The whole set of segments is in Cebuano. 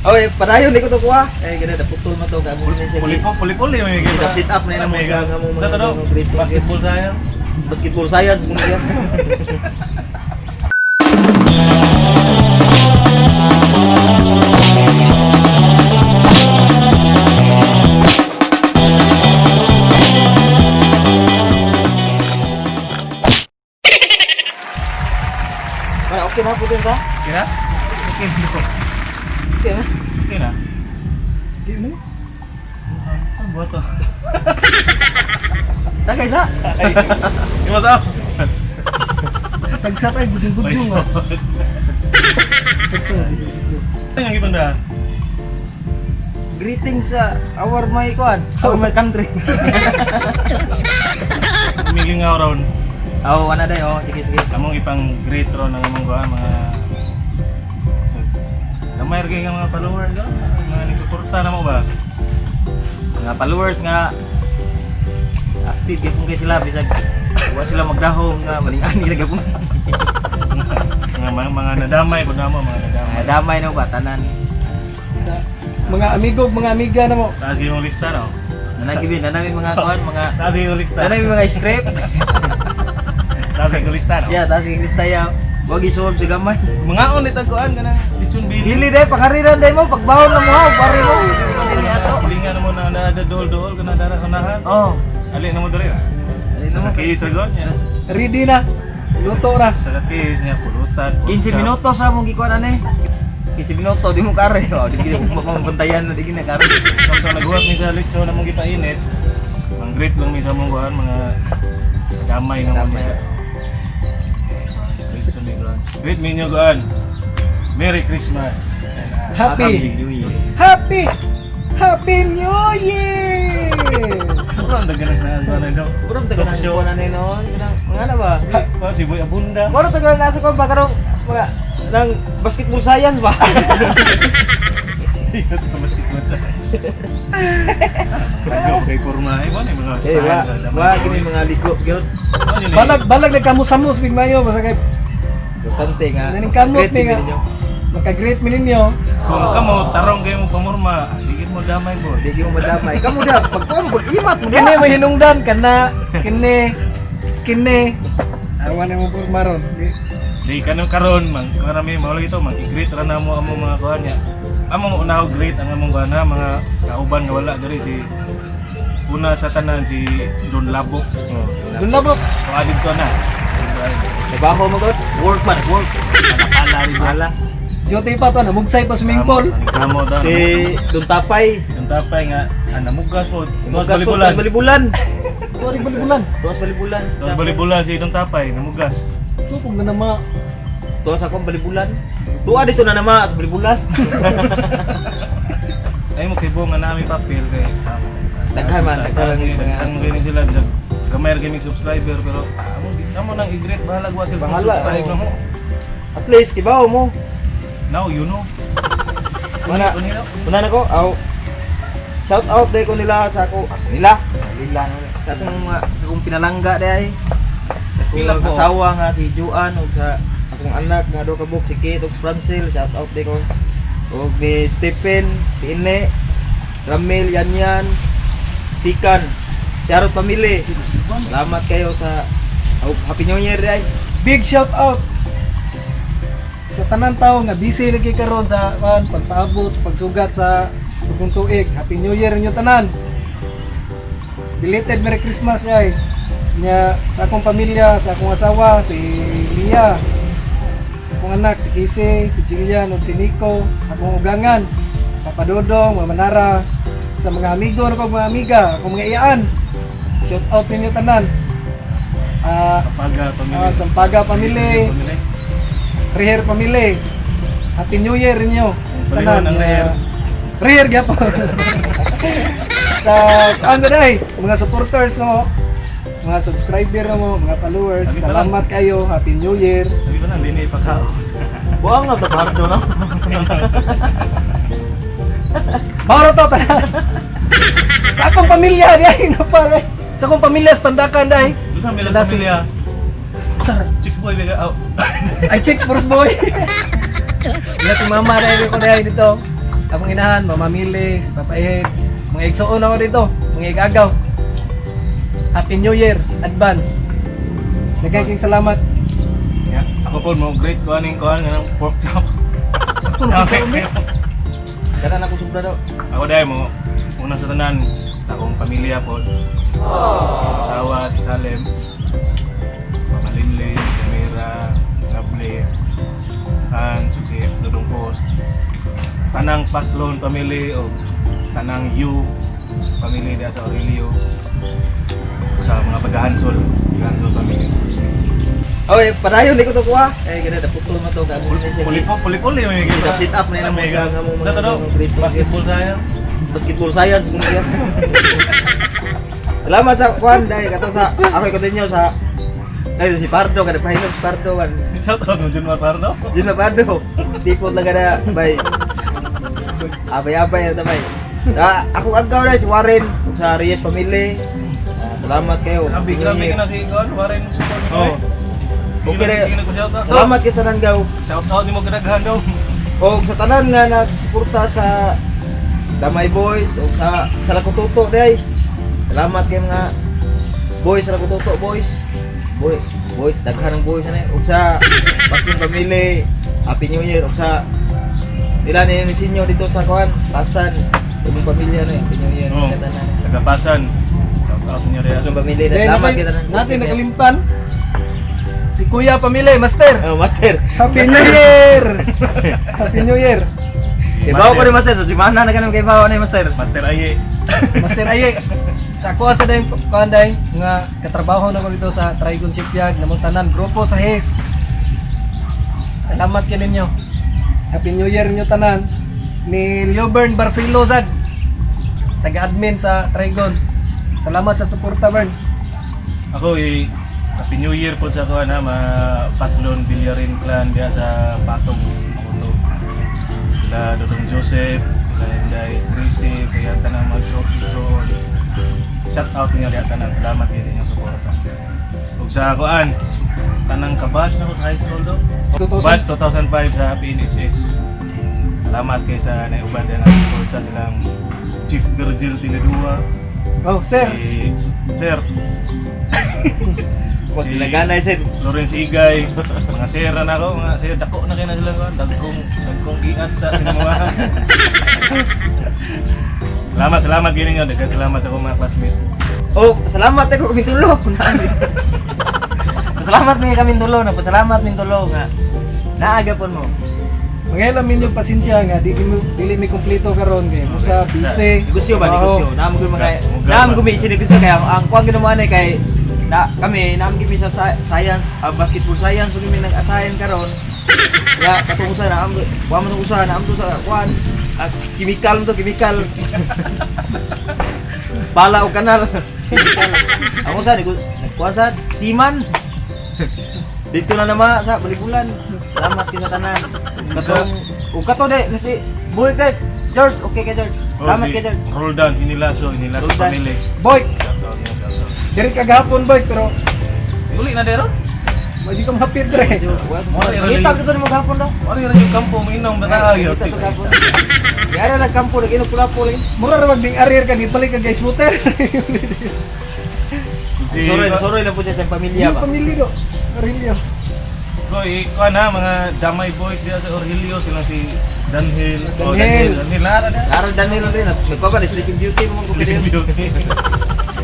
Oy, padayon di ko to kuha. Eh gana putol man to kay mo ni siya. Puli puli may Kita sit up na mo siya nga mo mga greeting. Basketball tayo. Basketball science mo siya. Wala, okay na po din ba? Okay na? Okay na. Okay na. Okay na. Di mo. Ano ba to? Tagay sa. Ay, di ba sa? Tagsap ay budong-budong. Ah. Tagsa. Ano yung gibanda? Greetings sa our my kuan, our my country. Milingaw round. Oh, ana day oh, sige sige. Among ipang great ron ang among kuan mga Gamay ra kay nga mga follower do, mga nagsuporta na mo ba? Mga followers nga active gyud kay sila bisag wa sila magdahom nga maling-ani ra gyud. Mga nadamay ko namo mga nadamay. Mga damay no ba tanan. Sa mga amigo, mga amiga na mo. Taas yung lista no. Nanay nanay mga kuan, mga Taas yung lista. nanay mga script. Taas yung lista no. Yeah, taas yung lista ya. Wag isuob si gamay. Mga on itaguan kana lechon bili. Dili day pangariran day mo pagbawon na mo ha, pare mo. Dili ato. Silingan na mo na na dool-dool kana dara unahan. Oh, Ali na mo diri. ali na mo. Sa case ra niya. Ready na. Luto ra. Sa case niya pulutan. 15 minuto sa mong gikuan ani. 15 minuto di mo kare. Oh, di gid mo mabantayan na di gid na kare. Samtang naghuwat mi sa lechon na mong gipainit. Mang great lang mi sa mong kuan mga gamay nga mo Gamay. niya. Great mi kuan. Great mi nyo kuan. Merry Christmas. Happy. New Year. Happy. Happy New Year! Murang dagan na kuan na daw. Murag tagal na kuan ani no. Kanang mga ano ba? Pa si Boy Abunda. Murag tagal na sa kuan ba karong mga nang basketball science ba? Nagaw kay kurma ay ba ni mga Eh, style wa, sa damay. wa gini mga ligo gyud. Ano yun eh? Balag balag nagkamos-samos big mayo basta kay Importante nga. Naning kamot Great ni nga. ninyo. maka-greet mi ninyo. Kung kamo tarong kayo mo pamurma, digit mo damay bo. Di gyud mo madamay. Kamo da pagkuan mo imat mo Kini da. may hinungdan kana kini kini. Awan mo porma ron. Di kanang karon man karami mao lagi to mag-greet ra namo amo mga kuan niya. Amo mo una og greet ang among kuan ha, mga kauban nga wala diri si una sa tanan si Don Labok. Oh. Dun na bro. So adid ko na. Trabaho mo god, work man, work. Pala rin Wala. Duty pa to namugsay pa swimming pool. Kamo da. Si Don Tapay, Don Tapay nga ah, namugas po. Tuwas Mugas po, balibulan. tuwas balibulan. Tuwari bulan. Tuwas balibulan. Tuwas balibulan si Don Tapay namugas. So kung na nama Tuwas akong balibulan. Tuwa dito na nama sa balibulan. Ay mo kay nga nami papel kay Daghan man, daghan daghan ang daghan gani sila bisag gamay ra kami subscriber pero amo amo nang i-greet bahala wa sila Bahala, subscribe oh. na mo. At least kibaw mo. Now you know. Una, Unila. una na ko, aw. Shout out day ko nila sa ako, ah, nila. Nila no. Sa atong mga sa akong pinalangga day. Sa akong Pila po? asawa nga si Juan ug sa akong anak nga do kabuk si Kate ug si Francel, shout out day ko. Ug ni Stephen, si Ine, Ramil, Yanyan, Sikan, Charot Family. Salamat kayo sa oh, Happy New Year day. Big shout out sa tanan tao nga busy lagi karon sa kan pagpaabot sa pagsugat sa tugong tuig. Happy New Year inyo tanan. Belated Merry Christmas ay. Nya sa akong pamilya, sa akong asawa si Mia, akong anak si Casey, si Jillian ug si Nico, akong ugangan, Papa Dodong, Mama Nara, sa mga amigo nako mga amiga, akong mga iyaan. Shout out ninyo tanan. Ah, Kapaga pamilya. Ah, Sampaga family, Reher family. Happy New Year inyo. Palihon ang Reher. Reher gyapon. Sa ano day, mga supporters no, mga subscriber no, mga followers, Sabi pa salamat kayo. Happy New Year. Sabi ko na hindi na ipakaon. Buang na to pardo no. Baro to tanan. Sa akong pamilya day na pare. Sa akong pamilya sa Pandakan day. Doon na Sila mila si- pamilya. Sar. Chicks boy bega out. Ay, chicks first boy. Wala si mama dahil ko dahil dito. Akong inahan, Mama Mili, si Papa Ehid, mga igsuon ako dito, mga igagaw. Happy New Year, advance. Nagkaking salamat. Yeah. Ako po mo great ko aning kuan nga ng pork chop. Okay. Kana na ko sobra daw. Ako dahil mo una sa tanan akong pamilya po. Asawa, si Salem, Mama Linley, Jamira, Sable, Hans, si Dudong Post. Tanang Paslon family o Tanang Yu family diya sa Aurelio, sa mga paghahansol, Paghahansol family. Oy, padayon di ko to kuha. Eh gana da putol man to gamo ni siya. Puli po, puli-puli may Sit up, sit up na yun ang mga great. Basketball tayo. Basketball science kung siya. Salamat sa kuan dai kato sa ako continue sa ay si Pardo kada pahinom si Pardo man. Shout out mo Junmar Pardo. Di na Pardo. Sipot lang kada bay. Abay-abay na bay. Ah, ako agaw na si Warren ug sa Reyes family. Ah, salamat kayo. Grabe, grabe ka na si Gon, Warren. Oh. Okay Okay, na. Salamat kay sa nanggaw. Shout out nimo kadaghan daw. O sa tanan nga nagsuporta sa Damay Boys o sa Lakututo day. Salamat kay mga boys sa Lakututo boys. Boy, boy daghan ng boys ani ug sa Paskin family. Happy New Year ug sa nila ni Sinyo dito sa kuan, Pasan. Imong pamilya ni Happy New Year Oh. kay tanan. Tagapasan. Shout out niyo rin. Paskin family, Then, salamat natin, kay tanan. natin nakalimtan. Si Kuya Pamilya, Master. Oh, master. Happy New Year! Happy New Year! Kay bawo ko ni master, so si Mana na ganun kay bawo ni master. Master Aye. Master Aye, sa ako sa dayong kuan day nga katrabaho na ko dito sa Trigon Shipyard namong tanan grupo sa HES. Salamat kay ninyo. Happy New Year ninyo tanan. Ni Leobern Barcelo sad, taga-admin sa Trigon. Salamat sa suporta, Bern. Ako eh Happy New Year po sa kuan ha, ma Paslon Villarin clan diya sa Patong Makuto. Sila Dodong Joseph, sila Inday Tracy, sa iyang tanang magsuon. Shout out niyo diya tanan. Salamat kayo sa inyong suporta. Ug sa kuan, tanang kabatch na ko sa high school do. 2000. Batch 2005 sa PNHS. Salamat kay sa naiuban diya nga suporta silang Chief Virgil Tinidua, Oh, sir. si Sir Wag laganay sir. Lawrence Igay, mga sera na ako, mga sera, dako na kayo na sila, kuwan. Dagkong, dagkong iat sa pinamuha. Salamat, salamat gini nyo, daghan salamat sa akong mga classmate. Oh, salamat ako kami tulo. Salamat mi kami tulo, nagpasalamat min tulo nga. Naaga pon mo. Mangailam ninyo pasensya nga di dili mi kumpleto karon kay musa busy. Negosyo ba Trabaho. negosyo? Naam gyud mga Mugas, naam gumi si negosyo kaya ang kuan ginawa ni kay na kami naam gyud mi sa science, basketball science ug mi nag-assign karon. Ya katong usa naam kuan man usa naam to sa kuan chemical man to chemical. Bala o kanal. Chemical. Ang usa nagkuan sa seaman. Dito na naman sa Balibulan. Salamat kinatanan. Katong ug kato de na si Boy kay George, okay kay George. Salamat Oh, si kay George. Roldan, Inilaso, Inilaso Roldan. family. Boy, Shout out niyo, shout out. diri kagahapon, boy, pero Uli na dero? di ko mahapit dre. Kita kita ni maghapon daw. Wala rin yung kampo, mainom, bata ayaw. Kita to gapon. Yara lang kampo nag inom pula lagi. Mura ra magding arir ka balik ka guys motor. Si, Soroy, soroy lang po siya sa pamilya Yung ba. pamilya do. Aurelio. Ko, eh, kuan ha, mga Damay Boys diya sa Aurelio, sila si Danhil. Oh, Danhil. Danhil, Nara na. Araw Danilo rin nagpapa ni Sleeping Beauty mo ko Sleeping Beauty.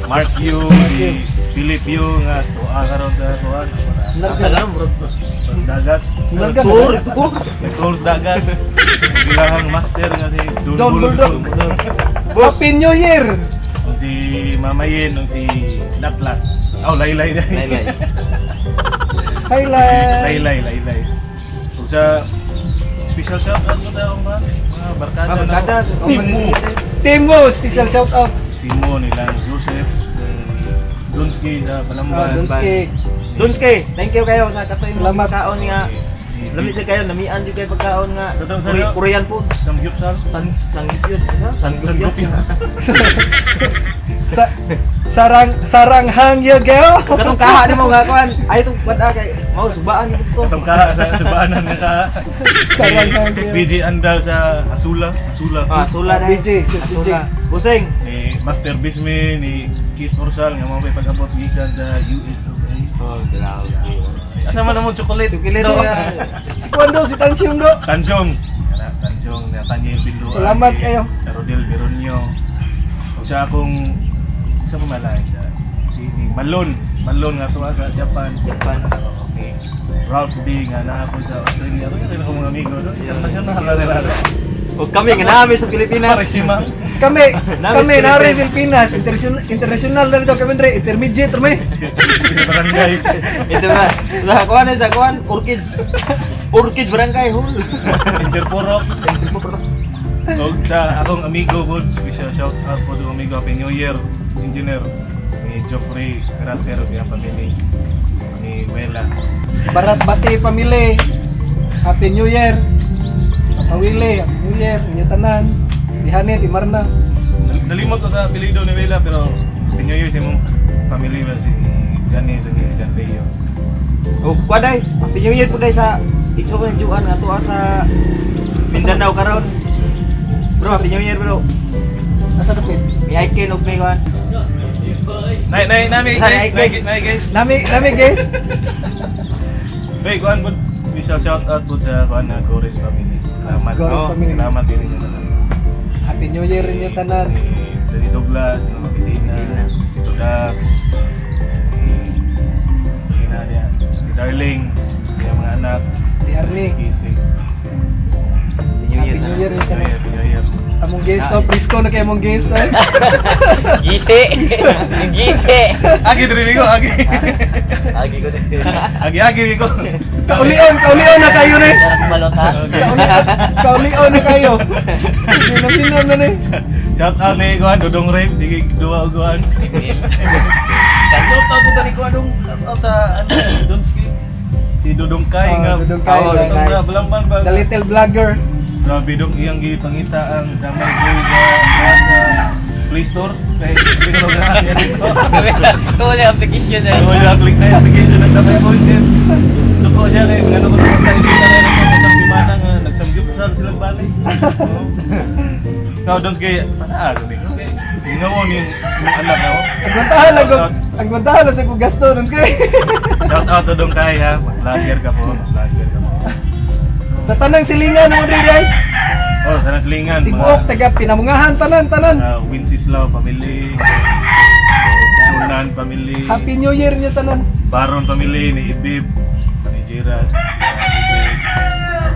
Mark Yu, si Philip Yu nga tuwa karon sa kuan. Sa ganun bro. Dagat. Narga. Tour, tour. Nag-tour sa dagat. Bilahang master nga si Don Don Bulldog. Happy New Year. Ang si Mama Yen, ang si Latlat. Oh, Laylay na. Laylay. Hi, Lai. Laylay, Laylay. Ug sa special shout out mo tayo ba? Mga barkada Ah, barkada. na. Timo. Timo, special shout out. Timo nilang Joseph, Donski sa Palamban. Ah, Donski. Dunski, thank you kayo sa katoy mo Salamat. pagkaon nga. Lami sa kayo, namian jud kayo pagkaon nga. Totoo, sa- Korean foods. Samgyupsal. San Sangyupyot, sa Sangyupyot. Sa sarang sarang hang yo geo. Katong kaha nimo nga kuan. Ay itong bata kay Mao subaan ko to. Katong ka sa subaanan nga ka. Sarang Si DJ Andal sa Hasula, Hasula. Ah, sula na. DJ, si DJ. Busing. Ni Master Bismi, ni Kit Orsal nga mao may pag-abot gikan sa US of A. Oh, grabe. Asa man mo chocolate? Chocolate. Do. Si Kwando, si Tansyong do. Tansyong. Kana Tansyong na Tanyel Bindua. Salamat ni kayo. Sa Rodel Veronio. Ug sa akong sa pamalay sa si ni Malon, Malon nga tuwa sa Japan. Japan. Okay. Ralph D nga naa ko sa Australia. Ako rin akong mga amigo do. International na nila. O kami nga nami sa Pilipinas. Pare si Ma'am. Kami, Namis kami nari Pilipinas. Pilipinas, international, international na rin kami dre, intermediate may. Sa barangay. Ito ba? Sa kuan sa kuan Orchids. Orchids Barangay Hall. Interporok. Og sa akong amigo po, special shout out po sa akong amigo, Happy New Year, engineer ni Joffrey Caracter, iyang pamilya ni Wela. Barat Bati family. Happy New Year. Papa Willie, Happy New Year, inyo tanan. Dihane, di Marna. Nalimot ko sa apelyido ni Wela pero Happy New Year sa imong family ba si Janice ug si John Leo. O kuan day. Happy New Year po day sa Igso ko juan nga tuwa sa Mindanao karon. Bro, Happy New Year, bro. Asa dapit? May icon og may kuan. Nay nay nami Nay, guys, nay, nay, nay guys. Nami, nami guys. Hey, kuan po special shout out po sa kuan na Gores family. Salamat. Gores Oh, family. Salamat din ninyo tanan. Happy New Year inyo tanan. Ni Danny Douglas, ni Medina, Tito Dax, ni Ina niya, ni Darling, ni mga anak, Di Arnie. Casey. Happy New Happy Year. New Year inyo Happy tanan. New Year, New Year. Among guest to, presko na kayo among guest to. Gisi. Gisi. Agi diri ko, agi. Agi ko din. Agi agi ko. Kaulion, kaulion na kayo ni. Sarap balot ha. Okay. Kaulion, kaulion na kayo. Pinam-pinam na ni. Shout out ni Kuan Dodong Rape, sige duwa og kuan. Shout out ko tani kuan dong shout out sa ano Donski. Si Dodong Kai Oh, nga. Dodong Kai, Oh, dai. Dodong Kai. Balamban ba? The little vlogger. Grabe dong iyang gipangita ang damay boy sa Play Store. Kay hindi ko na niya dito. Wala application na. Wala click na yung application ng damay boy. Suko siya kay mga ano ko sa kita na nagpapasang si Mana nga nagsamgyupsal silang balay. Oo. Ikaw dong kay panaag ni. Tingnan mo ni yung anak na oh. Agwantahan lang ko. Agwantahan lang sa kong gasto nun kay. Shout out to dong kay ha. Vlogger ka po, vlogger ka po. Sa tanang silingan mo diri ay. Oh, sa naslingan Tibuok taga pinamungahan tanan tanan. Wenceslao family. Unan family. Happy New Year niyo tanan. Baron family ni Ibib, ni Gerard,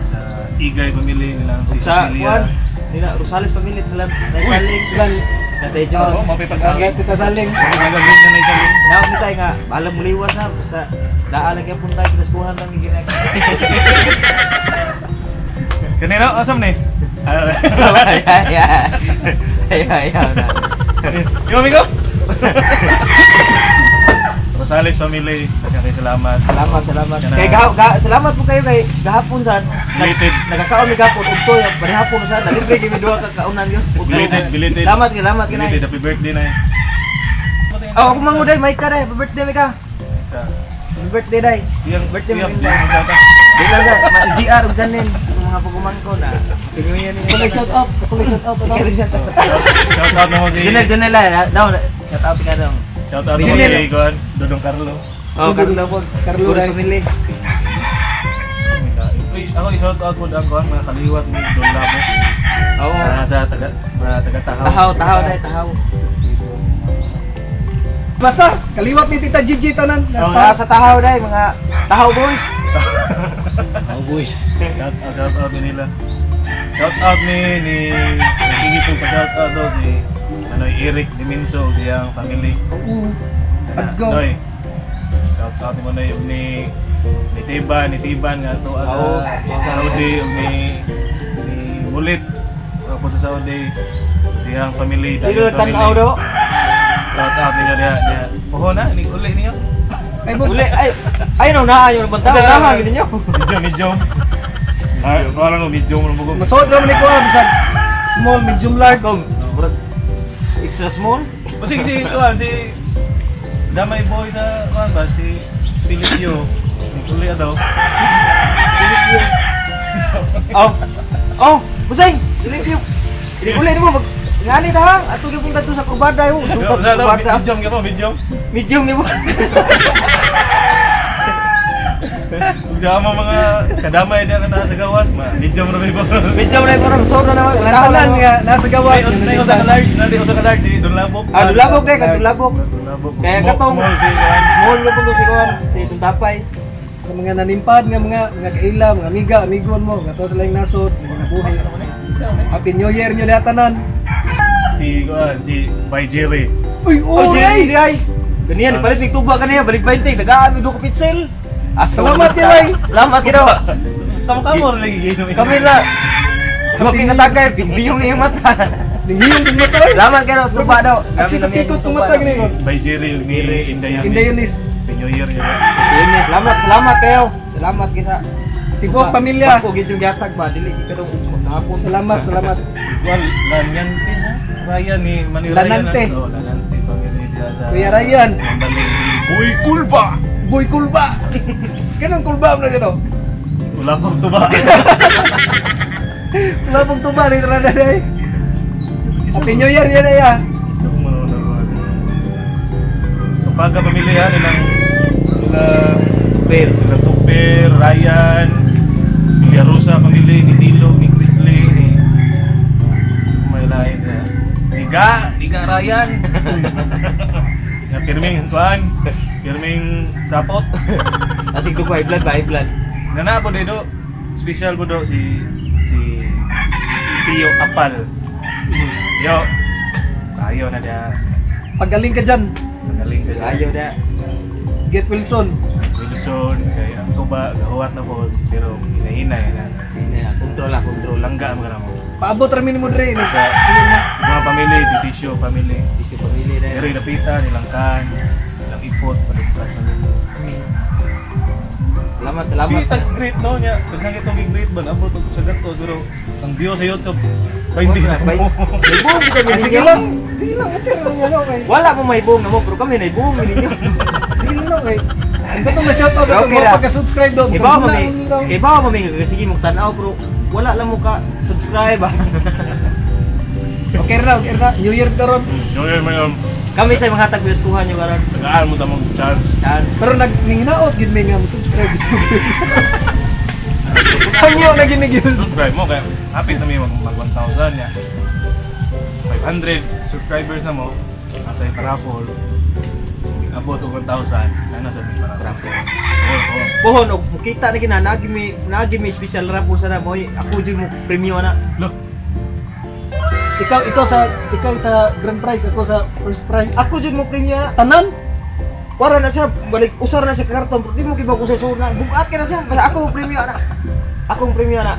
sa Igay family nila Ug sa Cecilia. kuan nila Rosales family nila Naisaling Lan Natay John. Oo, mapipag-agi. Tita Saling. Mapipag-agi na naisaling. Naon mi tayo nga balang muliwas na sa daa lagi ang punta kinaskuhan lang ni ginag. Kanina, asam ni? Ay ay ay ay ay. Yo, amigo! Rosales family, daghang salamat. Salamat, salamat. Kana- Kay ga, salamat po kayo kay gahapon sa Belated. Nagakaon mi gahapon udto ya parehapon sa nalibre kami duha ka kaunan yun. Udto. Belated, belated. Salamat kay salamat kay. Belated, happy birthday na. Oh, ako manguday may ka day, happy birthday may ka. Happy birthday day. Iyang Birthday iyang mo iyang rin. Di lang sa GR ug ganin mga pagumangko na. Happy New Year Ako nag shout out. Ako nag shout out. Ano? Shout out na mo si Junel, Junel lang. Daw, shout out ka daw. Shout out na mo Junel. si Kuan, Dodong Carlo. Oh, Carlo po. Carlo Puro Ray. family. Uy, ako i-shout out po ang kuan mga kaliwat ni Don Labo. Oo. Mga sa taga mga taga Tahaw. Tahaw, tahaw day, tahaw. Basta kaliwat ni Tita Gigi tanan. Mga Nasa sa tahaw day, mga tahaw boys. Oh, boys. Shout out nila. Shout out ni ni sige po pa shout out daw si ano Eric Diminso ug iyang family. Oo. Ana, Adgaw. Noy. Shout out mo na yung ni ni Tiban, ni Tiban nga to aga Oo. sa Saudi ug ni ni Mulit. Ako sa Saudi. Siyang family, Dilo dayon family. tanaw daw. Shout out ninyo diha diha. Oho na, ni uli niyo. Ay mo. Uli, ay, ay no naa yung bantaw, naa gid ninyo. Medyo, medyo. Ah, wala no medyo mo mo. Masuot ra man ni ko ah, bisag small, medium, large. Murag extra small. Kasi si kuan si Damay boy sa kuan ba si Filipio. Uli daw. Oh. Oh, busay. Dili kayo. Dili uli mo mag ngani ta ha. Ato gyud punta sa kurbada yo. Sa daw, medium ka po, medium. Medium ni mo. Ug mo mga kadamay diya ka sa gawas, ma. Medium ra ba? Medium na mo so na naman. Tanan nga nasa gawas. Nay usa ka large, nay usa ka large si Don Labok. Ah, Don Labok kay Don Labok. Don Labok. Kaya katong Small si kuan. Small na po si kuan, si Tuntapay. Sa mga nanimpad nga mga kaila, mga amiga, amigon mo, nga to sa laing nasod, mga buhi. Happy New Year nyo na tanan. Si kuan, si Bay Jerry. Uy, Oh, oh, Jerry, ay. Ganiyan, palit mig tuba kaniya, balik 20, tagaan mi do ko pitsel. Ah, Salamat, Yay. Salamat gid. Kamo kamo ra lagi ginom. Kami na. Huwag kang katagay, biyong na yung mata. Ningiyong din mata. Salamat kayo, tuba daw. At si Kapikot tumata gini. Bay Jerry ug ni Inday Yanis. Inday Yanis. Happy New Year yun. Salamat, salamat kayo. Salamat kita. Tibuok pamilya. Ako gid yung gatag ba, dili gid katong kahapon. Salamat, salamat. Kuan Lanyante ha. Ryan ni Manny Ryan. Lanante. Oh, Lanante pamilya diya sa Kuya Ryan. Mambaling si Boy Kulba. Boy kulba. Ganun kulba mo na gano. Wala pang tuba. Wala pong tuba ni Rana day. Happy New Year yan ay ah. So pagka pamilya nilang nilang Tupir. nilang Tupir, Ryan, ni Rosa pamilya ni Tilo, ni Chrisley, ni may lain na. Niga, Niga Ryan. Nga pirming kuan, pirming sapot. Asig ko high blood ba, high blood. Nana po dito, special po do si si Tio Apal. Yo. Tayo na dia. Pagaling ka dyan. Magaling ka dyan. Ayaw na. Get Wilson. Wilson, kay ang tuba, gahuwat na po, pero hinahinay na. Hindi na, control lang, control lang. Langga ang mga mo. Paabot ra minimo dre ni. Sa mga pamilya, ditisyo, pamilya. Di pamilya na. Pero napita, nilangkan, nilang ipot, palugkas pamilya. Salamat, salamat. Di, tag-great no niya. Pag nakita itong great ba, abot og sa ganto, pero ang view sa YouTube, 20 na mo. May buong kita Ah, sige lang. Sige lang, okay lang yan okay. Wala mo may buong na mo, pero kami na buong ninyo. Sige lang okay. Ang katong na shout out Okay okay, ra. pagka-subscribe daw. Ibaw mo may, ibaw mo may sige mong tanaw pero wala lang mo ka subscribe ah. Okay ra, okay ra. New Year karon. New Year, mga Kami sa mga hatag kuha nyo karon. tagaan mo tamang chance. Chance. Pero nag ninginaot gid may nga mo subscribe. Hangyo na gini gyud. Subscribe mo, kaya hapit na may mag 1,000 niya. 500 subscribers na mo, asa iparapol, abot og 1,000, ano sa may parapol. Oo, oo. Pohon og mukita na gina naagi mi special raffle sa na mo. Ako jud mo premyo na. Lo, Ikaw sa grand prize, ako sa first prize. Ako jud mo premyo na. Tanan. Wala na siya balik usar na siya karton pero di mo kibaw kung sa na. Bugat ka na siya. Basta ako mo premyo na. Ako mo premyo na.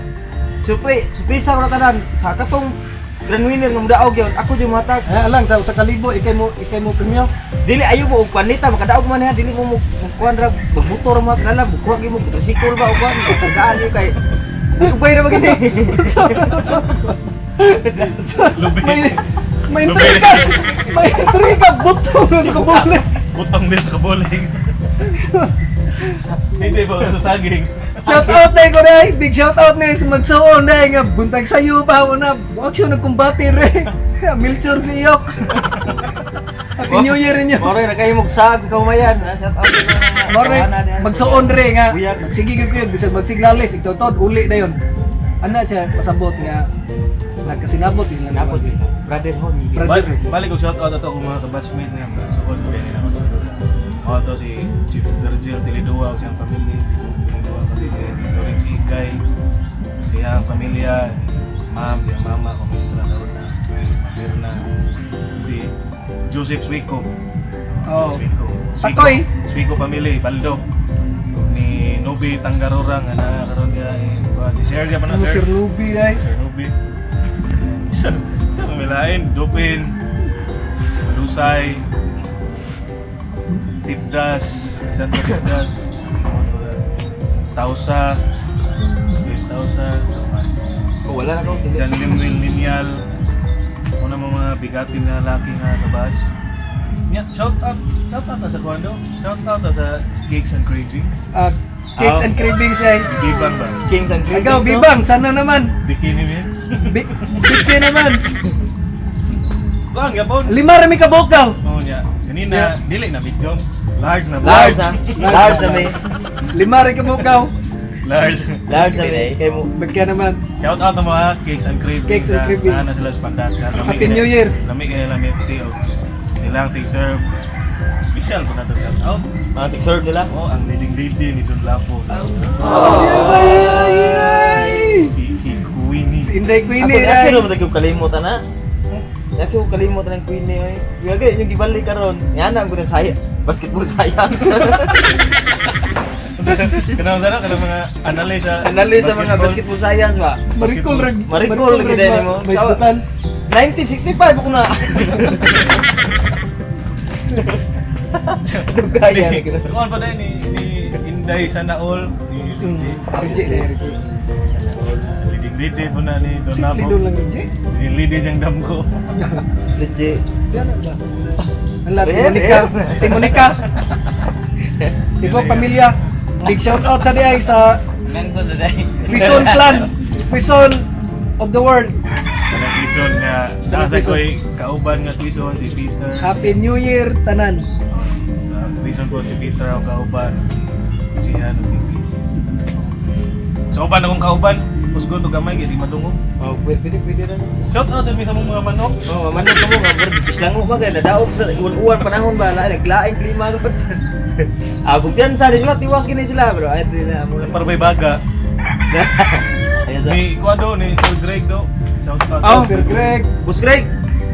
Surpresa ko na tanan sa katong grand winner nga mudaog yun. Ako jud mo hatag. Ay lang sa 1,000 ikay mo premyo. Dili ayo mo og panita makadaog man ha dili mo mo kuan ra magmotor mo kanala bukuha gyud mo tricycle ba o kuan tagaan gyud kay ubay ra ba gini. So, Lubi. may intriga. May intriga buto na sa kabuli. Butong din sa kabuling. Hindi ba sa saging? Shout out na ko dai. Big shout out na sa magsuon dai nga buntag sayo pa ako na. Action nagkumbate re. Milchor si Iyok. Happy New Year inyo. Moro na kayo mugsag kaumayan ha shout out sa mga More kawana diha. magsuon re nga. Buyag. Sige gyud ko bisag magsiglalis igtotod uli na yon. Ana siya pasabot nga nagkasinabot sila Napod brotherhood. Brother. Balik ko shout out ato akong mga kabatchmate nga mga sukod ko din ako sa Mga to si Chief Virgil Tilidua o siyang pamilya, si Tilidua pamilya, Lawrence Igay, siyang pamilya, ma'am, siyang mama, kumistra daw na, Mirna, si Joseph Suico. Oh. Suico. Takoy. Suico family, Baldo. Ni Nobi Tanggarura nga na karon niya eh, si Sir niya pa na Ano Sir. Sir Ruby dai. Sir Nobi. Sir, Milain, Dupin, Malusay, Tipdas, Santa Tipdas, Tausa, Tausa, Oh, wala na ko. Dan Limwil Linyal, una mga mga bigatin na laki nga sa batch. Yeah, shout out na sa Kwando, shout out na sa Cakes and Craving. Ah, Cakes and Cravings ay. Bibang ba? Kings and Cravings. Agaw, No? Bibang, sana naman. Bikini mi. Bikini naman. Kuan gapon. Lima rami ka bukaw. Oh nya. Kanina dili na medium. Large na ba? Large na. Large na may. Lima rin ka bukaw. Large. Large na may. Kay mo. Bagya naman. Shout out na mga Cakes and Cravings. Cakes and Cravings. Naa na sila sa Pandacan. Lami Happy kay- New Year. Lami kay lami tea og silang tea serve. Special po nato shout out. Mga tig-serve nila. Oh, ang leading lady ni Don Lapo. Ay, ay, ay. Si Queenie. Si Inday Ako Queenie na ay. actually mo tagyo kalimutan na. Actually kalimutan ng Queenie oy. Gagay yung gibalik karon. Nga na ang gud saya. Basketball sayang. Kanang sana kanang mga analyst sa Analyst sa mga basketball science ba. Maricol rag. Maricol, rag gid ni mo. May sutan. 1965 ako na. Dugaya na gid. Kuan pa din ni Inday Sanaol ni Richie. Richie na Richie. Leading lady po na ni Don Simple Lapo. doon lang Richie. Leading lady siyang damgo. Legit. Yan na ba? Ala, Eh, Timonika. Timonika. Ibo pamilya. Big shout out sa diay sa Mango today. Quezon Clan. Quezon of the world. Kanang Quezon nga nasa ko'y kauban nga Quezon si Peter. Happy New Year tanan. Sa Quezon po si Peter ang kauban. Si ano si Chris. Sa uban akong kauban, kusgon to gamay kay di madungog. Oh, pwede pwede pwede ra. Shout out sa misa mong mga manok. Oh, manok ka mo nga bro, lang mo kay nadaog sa uwan panahon ba la naglaing klima gud. Ah, kumpiyansa di sila tiwas kini sila bro. Ay di na mo lang. Para may baga. Ayan sa. Ni kuan do ni Sir Greg do. Shout out. Oh. Sir Greg. Boss Greg.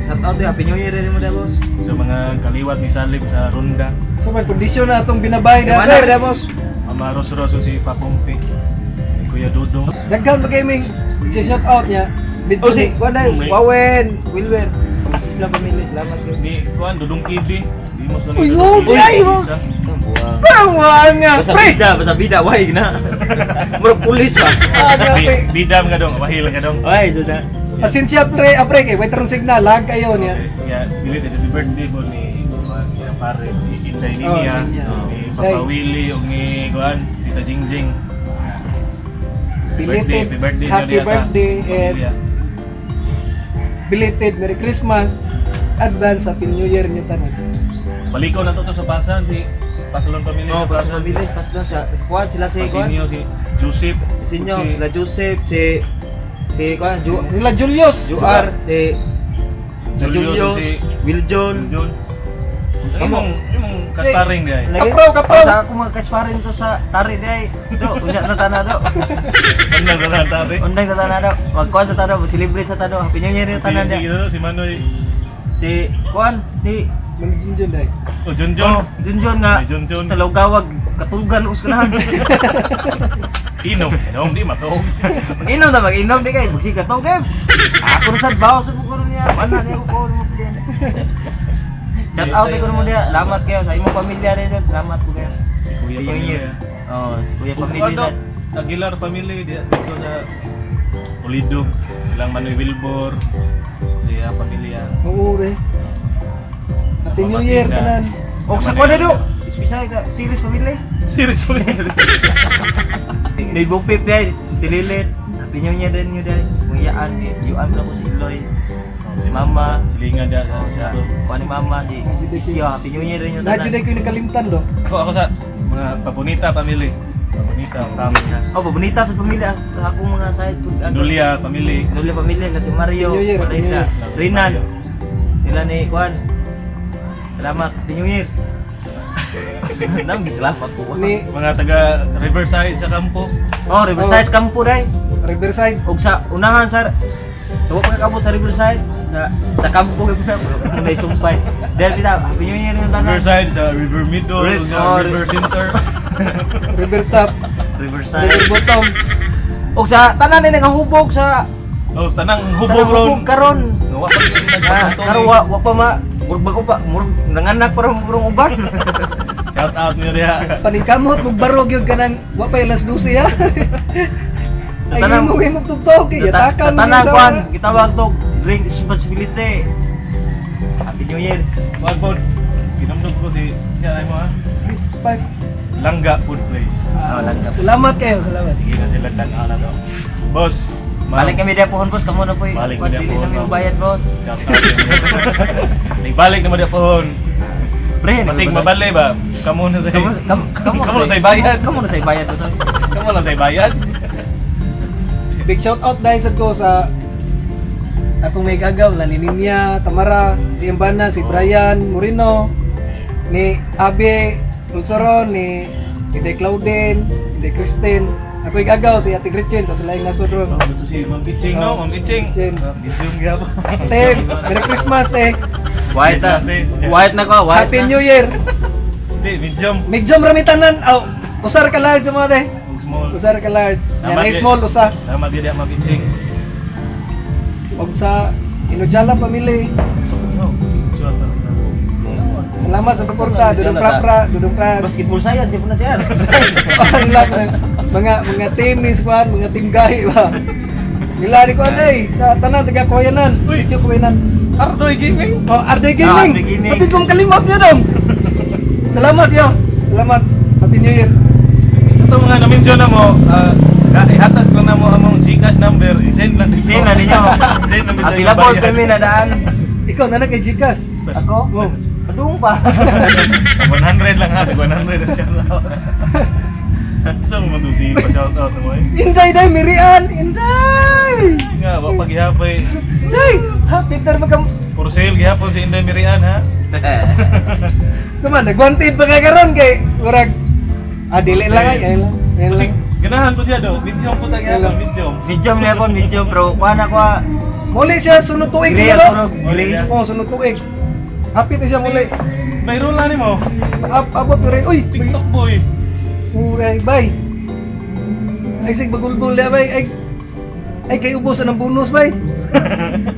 Shout out Happy New Year rin mo da boss. Sa mga kaliwat ni Salim sa Ronda. So may kondisyon na atong binabay na Mana sir. ba da boss? Mama Ros Ros si Papumpi. Si Kuya Dudong. Daghan ba kay ming shout out niya. Oh si kuan dai, Wawen, Wilwer. Sila pamilya, salamat kayo. Ni kuan Dudong Kibi. Di mo Uy, oh, ay, boss. Buang. Tama nga, Basta pre. bida, basta bida, why na. Murag pulis ba? Ah, grabe. Bidam ka dong, wahil ka dong. Ay, doon na. Pasensya pre, ah, pre kay way tarong signal lag kayo niya. Ya, dili happy birthday po ni kuan ni pare ni Inday Ninia, Oh, Ninia. ni Papa Willie ug ni kuan Tita Jingjing. Birthday, Belated happy birthday happy niyo yata. birthday and Pamilya. belated Merry Christmas. Advance Happy New Year niyo tanan. Balikaw na to sa pasan si Pasulon pamilya. Oh, pas pamilya, pas doon sa kuan sila si kuan. Pasinyo si Joseph, Sinyo, si sila Joseph, si kuan Ju Nila Julius. Juar, si Julius, Julius, si Will John. John. Imong imong kasparing di ay. Kapraw, kapraw. Sa ako mga kasparing to sa tari di ay. Do, unya sa tana do. Undang sa tanan Undang sa tana do. Magkuan sa tana, celebrate sa tana. Happy New Year yung Si tanan di. si Manoy. Si kuan, si Manijinjin dai. Oh, John John. Oh, Jun Jun nga. Si Jun Jun. Sa Lugawag, katulgan us kanahan. Inom, inom di matuog. Mag-inom na, mag-inom di kay. Magsika to, game. Ako na sad bawo sa bukuro niya. Ano niya ko mo diyan. Shout out ko mo diya. Salamat kayo sa imong pamilya rin. Salamat ko kayo. Si Kuya Happy New Year. pamilya. Oh, si Kuya pamilya. Ano? Aguilar family diya dito sa Toledo. Silang Manoy Wilbur. Siya pamilya. Oo re. Happy New Year tanan. Og sa kuan do. Espesyal ka series pamilya. Serious family. May bukpip dai, tililit. Happy New Year din nyo dai. Muyaan, yuan na ko si Iloy. Si Mama, Silingan diya sa sa kuan ni Mama di Isyo, Happy New Year din nyo Nadyo tanan. dai ko nakalimtan do. Ako sa mga Papunita family. Papunita. Oh, babonita sa pamilya sa akong mga side ko. Nulia family. Nulia pamilya na si Mario, Happy New Year, Happy New Rina, Year. Rinan. Nila ni Juan. Salamat, Happy New Year. Nang salamat ko. Ni Mga taga Riverside sa kampo. Oh, Riverside Kampo dai. Riverside. Og sa unahan sa wa pa kakabot sa Riverside sa kampo gyud na bro. May sumpay. Dahil pita, Happy New Year yung tanan. Riverside sa River Middle, sa oh, River Center. River Top, Riverside. River Bottom. Og sa tanan ni nagahubog sa Oh, tanang hubog tanang ron. hubog karon. Wa pa gyud Ah, nagpatunto. karon wa pa ma murag bago pa murag nanganak para murag uban. Shout out niyo diha. Paningkamot mong barog yun kanang wa pa alas 12 ha. Sa Ay tanang- imo imong tugtog kay Sa yatakan sa tanang kuan gitawag to drink responsibility. Happy New Year. Wag po. Ginamdog ko si siya ay mo ha. Five. Langga Food Place. Oh, Langga. Salamat kayo, salamat. Sige na sila tanaw na to. Boss, ma'am. Balik kami diya pohon, boss, kamo na po. Balik kami diya Dili pohon, na mi ma'am. bayad, boss. Shout out. Nagbalik naman diya pohon. Pre, Masig mabali ba? Kamu na sa Kamo kamo Kamo na sa bayad. Kamo na sa bayad, boss. Kamu na sa bayad. Big shout out dahil sad ko sa akong may gagaw na ni Ninya, Tamara, si Imbana, si Brian Moreno, ni Abe Pulsoron, ni Ide Claudine, Ide Christine. Ako igagaw si Ate Gretchen, tapos laing nasod ron. Oh, ito si Ma'am Itching, no? Ma'am Itching. Itching. Ma'am Itching gyapon. Ate, Merry Christmas eh. White na. White na ko, white Happy na. New Year. Hindi, medium. Medyo ramitanan. Aw, usar ka large mga te. Ug small. Usar ka large. Tama, Yan ay di. small usa. Tama di Ma'am Itching. Og sa Inujala family. Shout out. Salamat sa suporta, Dudong Prapra, Dudong Prats. Basketball sayad, di po na siya. Ang lang mga mga team ni squad, mga team gahi ba. Nila ni ko anay sa tanan taga Kuyanan, sitio Kuyanan. Ardoy Gaming. Oh, Ardoy Gaming. Ah, Ardoy Gaming. Sabi kong kalimot niya dong. Salamat yo. Salamat. Happy New Year. Ito mga na-mention na mo, ihatag lang na mo among Gcash number, i-send lang Send na ninyo. I-send na Available kami na daan. Ikaw na na kay Gcash. Ako? Oh. Padung pa. 100 lang ha, 100 ang shout out. Sa mo si pa shout out mo eh. Inday day mirian, inday. Nga, wa pa gihapon. Inday, happy ter magkam For sale gihapon si Inday Mirian ha. Kuman, nagwanted pa ka karon kay murag ah dili lang ay, ay lang. Ay Kasi lang. ganahan po siya do, medium po ta gihapon, medium. Medium na ako, medium bro. Kuha na ko. Muli siya sunod tuig Gray niya, no? ako, gray. Oh, sunod tuig. Happy na siya muli. Mayroon lang nimo. Abot ko rin. Uy, TikTok boy. Uray, bay. Ay, sig bagulbul na, bay. Ay, ay, kay ubusan ng bonus, bay.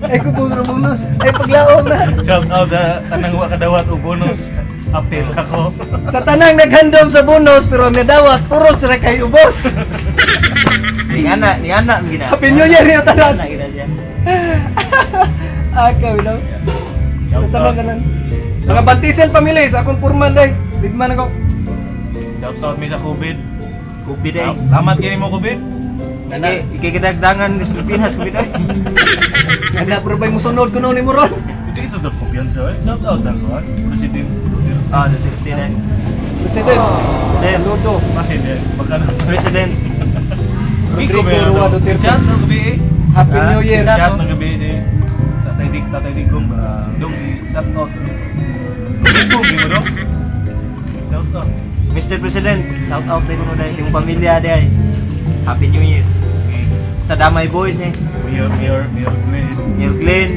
Ay, kubusan ng bonus. Ay, paglaom na. Shout out sa tanang wa kadawat og bonus. Apil ako. Sa tanang naghandom sa bonus, pero ang nadawat, puros ra kay ubos. Ni ana gina. Happy New Year yung tanan. Ana gina siya. Ah, kami daw. Sa Shout tanan out. kanan. Mga bantisel pamilya, sa akong purman, day. Bigman ako. Shout out mi sa COVID. Kupi day. Salamat kini mo COVID. Iki ikikidagdangan sa Pilipinas kupi day. Ana, pero ba'y musunod ko noon ni Moron? Hindi ito daw kumpiyansa eh. Shout out ang kuan. President Duterte. Ah, Duterte day. President. Then, Saludo. President. Magkano? President. Rodrigo Roa Duterte. Chat ng gabi eh. Happy Ah, New Year. Chat ng gabi si Tatay Dick, Tatay Dick kong dong shout out. Dong, di mo dong? Shout out. Mr. President, shout out day kuno day yung pamilya day. Happy New Year. Sa Damay Boys eh. Mayor, Mayor, Mayor Glenn. Mayor Glenn,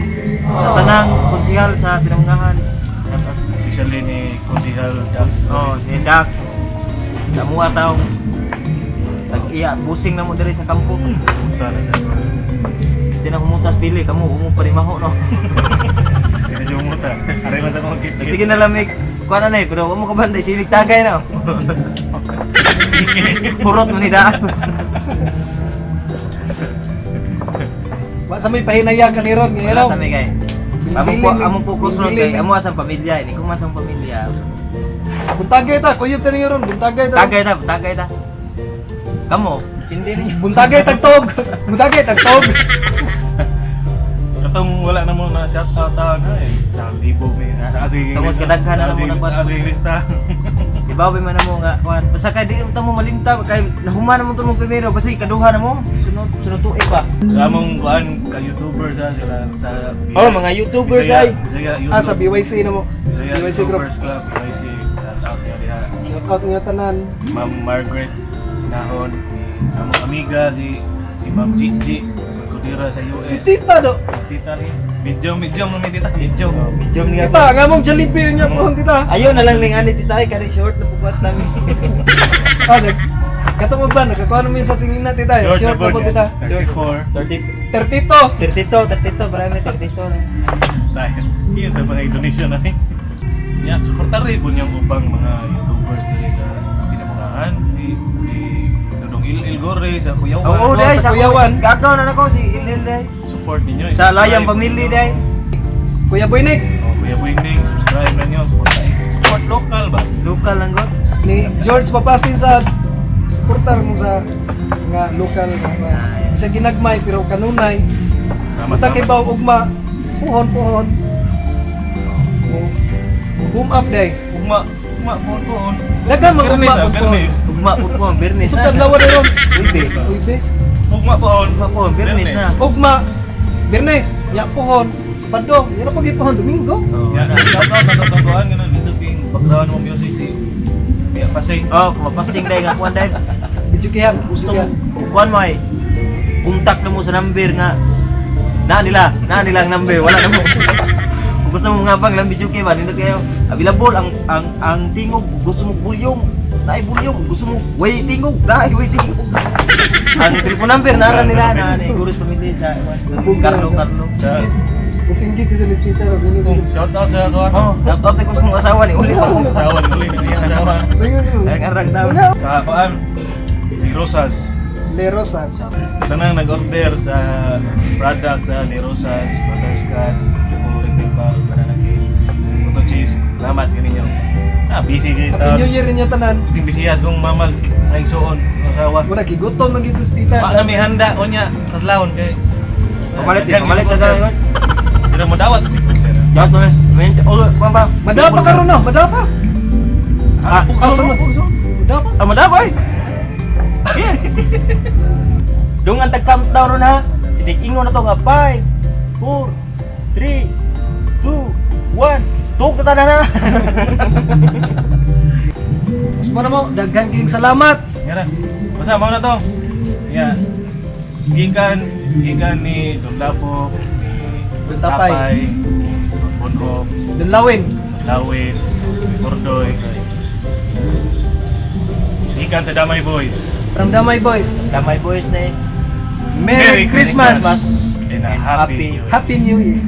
sa tanang konsihal sa Pinangunahan. Shout out. Especially ni Konsihal Dax. Oh, si Dak. Sa mua taong tag-iya, busing na mo diri sa kampo. Punta na siya. Di na humutas pili kamo umo pa rin maho no. Hindi na siya umuta. Aray lang sa kong kit. Sige na lamig. Kuha na eh, pero huwag mo ka bantay, silig tagay na. Purot mo ni daan. Wa sa may pahinaya ka ni Ron, Wala ngayon. sa may kay. Among po, among focus ron kay amo asang pamilya, ini ko man sang pamilya. Buntagay ta, kuyog ta ni Ron, buntagay ta. Tagay ta, tagay ta. Kamo, hindi ni. Buntagay tagtog. Buntagay tagtog. Katong wala na mo na shout out na eh. Sa libo may. Tungos kadaghan na mo nagbat. Lista. Ibaw man na mo nga kuan. Basta kay di ta mo malimta kay nahuman na mo to mong primero basta ikaduha na mo. Sunod sunod tuig pa. Sa among kuan ka YouTuber sa sila sa Oh, mga YouTubers Bisaya, ay. Bisaya YouTube. Ah, sa BYC na mo. Bisaya BYC group. YouTubers Club, BYC. Shout out niya diha. Shout out nga tanan. Ma'am Margaret Sinahon, ni among amiga si si Ma'am Gigi Magkudira sa US. Si Tita do. Tita ni. Medium, medium na may tita, medium. Medium niya. Tita, nga mong Jollibee niya po tita. Ayaw na lang ning ani tita ay kari short na pupat namin. Ah, nag Katong ba nagkakuha namin sa singin na tita. Short na po tita. 34. 30 32. 32, 32, marami 32 na. Dahil, siya sa mga Indonesia na ni. Ya, suportar rin po niyang ubang mga YouTubers dili sa pinamungahan. Si, si Dudong Il Ilgore sa Kuyawan. Oo, day sa sa Kuyawan. Gagaw na nako si Ilil day. Support ninyo. Sa Layang I-subscribe Pamilya ninyo. day. Kuya Boynik. Oh, Kuya Buingning, subscribe na niyo. Support, support local ba? Local lang god. Ni George Papasin sa suportar mo sa nga lokal nga mga bisag ginagmay pero kanunay Salamat, mata kay salamat. baw ugma puhon puhon. Boom up day. Ugma, ugma, pohon, pohon. Daghang mga Bernes, ugma, ah, pohon. Bernes. Ugma po po, Bernes Sa na. tadlaw na ron. Uy, Uy, bes. Ugma, pohon. Ugma po, Bernes na. Ugma Bernes, ya puhon. Sabado, yan ang pag-ipuhon Domingo. Oh, Ya, shout out sa totoo ganun dito ping background mo music si Pia Pasig. Oh, kumapasing dahil nga kuan dahil. Medyo kihan, Gusto gusto mo, kuan mo ay, kontak na mo sa number nga. Na nila ang number, wala na mo. Kung gusto mo nga bang lang video kay ba, nindot kayo. Available ang tingog, gusto mo bulyong, naay bulyong, gusto mo way tingog, naay way tingog. Ang telephone number nara nila na ni Gurus Pamilya sa Carlo Carlo. Sa Kusinggit sa lisita ro gini. shout out sa kuan. Oh, shout out ko sa mga asawa ni uli pa. Asawa ni uli ni iyang asawa. Ang arang daw. Sa kuan ni Rosas. Le Rosas. Tanang nag-order sa product sa ni Rosas, butterscotch, chocolate cream bar, banana cake, butter cheese. Salamat kaninyo. Ah, busy kay Happy New Year ninyo tanan. Ting busy kung mamag naigsuon ng asawa. Mura gigutom man gito sa tita. Wa na may handa unya kadlawon kay Pamalit, pamalit na daw. Pero mo dawat. Shout out. Oh, kuan ba? Madapa karon no, madapa. Ah, Ah, sunod. Madapa. Ah, madapa eh. Yeah. Dungan tag countdown ron ha. Tinig-ingon na to nga 5, 4, 3, 2, 1. Tug ta na na. Gusto na mo, daghan kayong salamat. Ngara. Basta mao na to. Yeah. Gikan gikan ni Don Lapo, ni Don Tapay. Tapay, ni Don Bonhop, Dunlawin. Don Lawin, ni Bordoy. Gikan sa Damay Boys. From Damay Boys. Damay boys na eh. Merry Christmas. And a And happy happy- New Year. Happy New Year.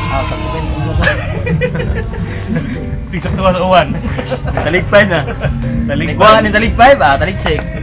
Ah, sakto Tigsak sa uwan. Talig 5 na. Talig Nagkuha ni talig 5 ah, talig 6.